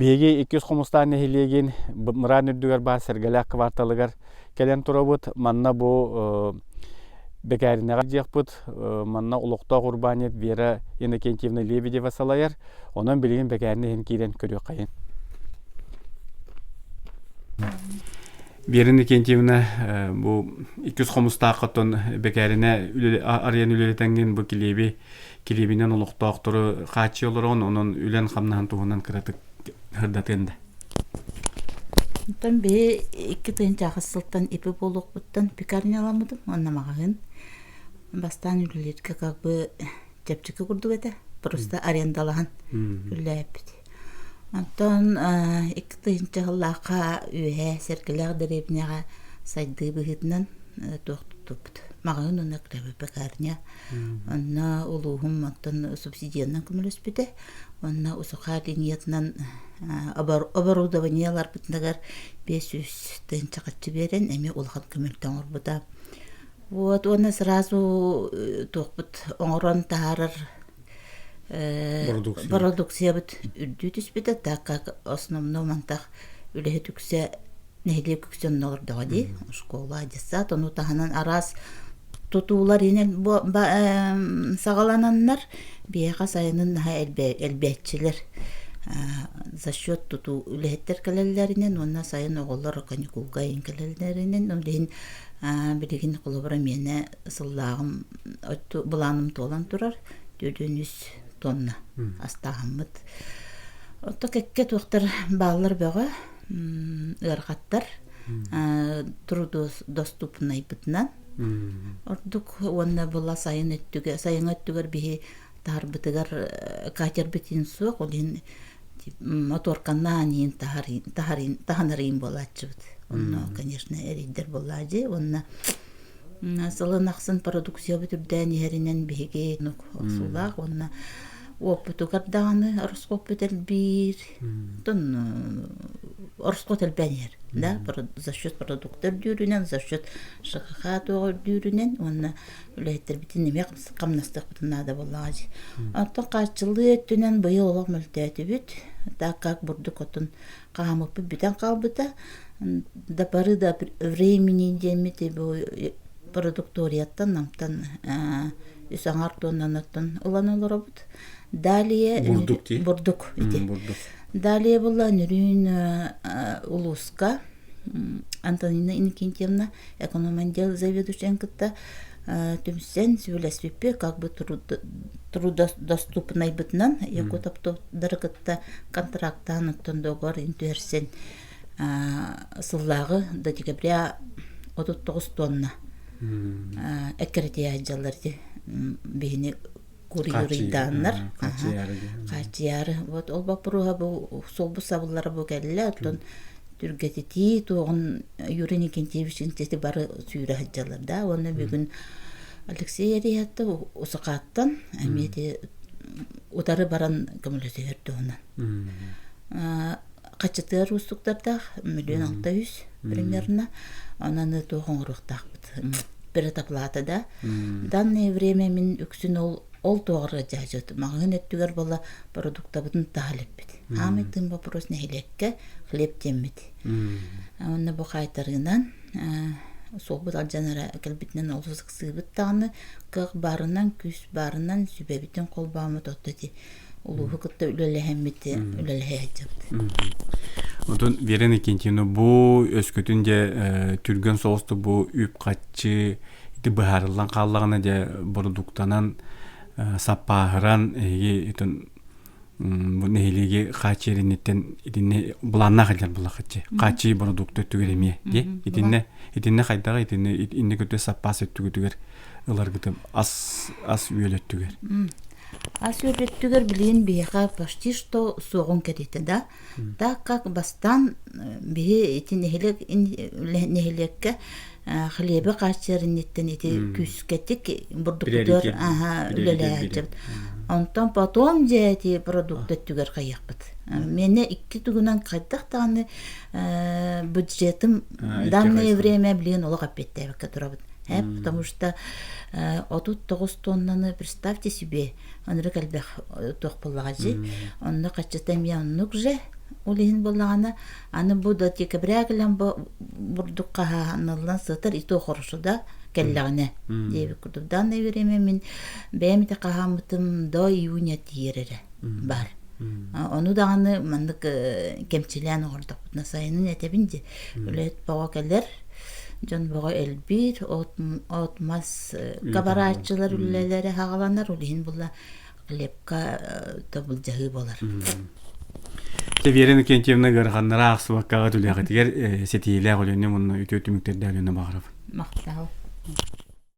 Биһиги 200 Хомустаах нэһилиэгин Мыраан үрдүгэр баар Сэргэлээх кварталыгар кэлэн турабыт. Манна бу бэкээринэҕэ дьиэхпит. Манна олохтоох урбаанньыт Вера Иннокентьевна Лебедева салайар. Онон билигин бэкээринэ иһин киирэн көрүөххэйин. Вера Иннокентьевна бу 200 Хомустаах оттон бэкээринэ арыйан үлэлэтэҥҥин бу килиэби килиэбинэн олохтоохтору хааччыйа олорон, онон үлэн-хамнаһын туһунан кыратык сырдатыан да. Онтон биһи 2008 сылтан ИП буолуохпуттан пекарняламмытым уонна маҕаһыын. Бастаан үлэлииргэ как бы чэпчэки курдук этэ, просто арендалаһан үлэлээбиппит. Онтон 2000 сыллаахха үөһээ Сэргэлээх дэриэбинэҕэ сайдыы быһыытынан туох туттубут. Маҕаһыын уонна пекарня Онно улууһум оттон субсидиянан көмөлөспүтэ. Онно УСХ линиятынан оборудование ыларбытыгар 500 тыһыынча харчы биэрэн эмиэ улахан көмөлтө оҥорбута. Вот уонна сразу туохпут оҥорон таһаарар бородукциябыт үрдүү түспүтэ, так как основном мантах үлэһит үксэ нэһилиэк үксэ онно олордоҕо дии школа детсад ону таһынан араас тутуулар инэн саҕалананнар биһиэхэ сайынын наһаа элбээччилэр за счет тутуу үлэһиттэр кэлэллэринэн уонна сайын оҕолор каникулга иһин кэлэллэринэн ол иһин билигин холобура миэнэ сыллааҕым былааным туолан турар 403 тонна астааһыммыт Ото кэккэ туохтар бааллар бөҕө ыарахаттар трудодоступнайбытынан ордук уонна була сайын өттүгэр сайыҥҥы өттүгэр биһи таһарбытыгар катербытын суох ол иһин моторканнаан иһин таһынарыйын буолааччыбыт онно конечно эрийдэр буоллаа дьи уонна Сылын ахсын продукциябыт үрдээн иһэринэн биһиги охсуулаах уонна уоппутугар даҕаны ороскуоппут элбиир. Оттон ороскуот элбээн иһэр да за счет продукта үрдүүрүнэн, за счет ШХХ туоҕа үрдүүрүнэн уонна үлэһиттэрбитин эмиэ хамнастыахпытын наада буоллаҕа дии. Оттон хааччыллыы өттүнэн быйыл олох мөлтөөтүбүт. Так как бурдук отун хаамыппыт бүтэн хаалбыта. До поры до времени диэммит бу продукторияттан намтан үс аҥар туоннан ылан олоробут. Далее бурдук дии. Бурдук ити. Далее была Нөрүүн улууска Антонина Иннокентьевна экономотдел заведующайын кытта түмсэн сүбэлэспиппит как бы трудодоступнайбытынан Якутоптодары кытта контрактаан оттон договор түһэрсэн сыллааҕы до декабря 39 тонна эккирэтиһэ дьаллар ити биһини курьерыйдааннар хааччыйаары вот ол боппуруоһа бу суолбут сабыллара бу кэллэ оттон түргэтитии туоҕун Юрий Никентьевич интити бары сүүрэ сылдьаллар да уонна бүгүн Алексей Эриһатта Усакааттан эмиэ ити утары баран көмөлөсүһэр туһунан хаччытыар уустуктардаах 1 600 000 примерно онон туох оҥоруохтаахпыт предоплата да данное время мин үксүн ол ол туоҕар дьаһдьыт маҕаһыын өттүгэр буола продуктабытын таһа илиппит аамай тыын вопрос нэһилиэккэ хлеб диэммит уонна бу хаайтарыынан суолбут алдьанара кэлбитинэн олус ыксыыбыт даҕаны кыах баарынан күүс баарынан сүбэбитин холбооммут отто ити улууһу кытта үлэлэһэммит үлэлэһэ сылдьабыт. Онтон Вера Никитина бу өскөтүн дьэ түргэн соҕустук бу үп-харчы ити быһаарыллан хааллаҕына дьэ бородууктанан саппааһыран эһиги итин бу нэһилиэги хааччыйар инниттэн итиннэ былааннаах илдьэр буллаххытчы хааччыйыы бородуукта өттүгэр эмиэ дии итиннэ итиннэ хайдаҕа итиннэ иннэ көтө саппаас өттүгүтүгэр ыларгытым ас ас үөл өттүгэр Ас үөл өттүгэр билигин биһиэхэ почти что суоҕун кэриэтэ да. Так как бастаан биһи ити нэһилиэк нэһилиэккэ хлеби хааччыйар инниттэн ити күүскэтик бурдукпутугар аха үлэлээччибит. Онтон потом дьэ ити продукт өттүгэр хайыахпыт. Миэнэ икки тугунан хайдах даҕаны бюджетым данное время билигин олох эппиэттээбэккэ турабыт. Потому что 39 тоннаны представьте себе, оннук элбэх туох буоллаҕа дии. Онно хаччыта эмиэ оннук же. Ол иһин буоллаҕына, аны бу да декабря кэлэн бу бурдук хаһааныллан сытар и то хорошо да кэллэҕинэ диэбит курдук. Данное время мин бэйэм ити хаһааммытым до июня тиийэр эрэ бар. Ону даҕаны маннык кэмчилээн оҥордохпутуна сайынын этэбин дии. Үлэһит бөҕө кэлэр, дьон бөҕө элбиир, от, от мас кабарааччылар үлэлэрэ хаҕаланар, ол иһин була хлебка да былдьаһыы буолар. Дьэ Вера Иннокентьевна ыараханнара аахсыбаккаҕа түлэҕитигэр ситиһиилээх үлэни уонна үтүө түмүктэрдээх үлэни баҕарабын. Махтал.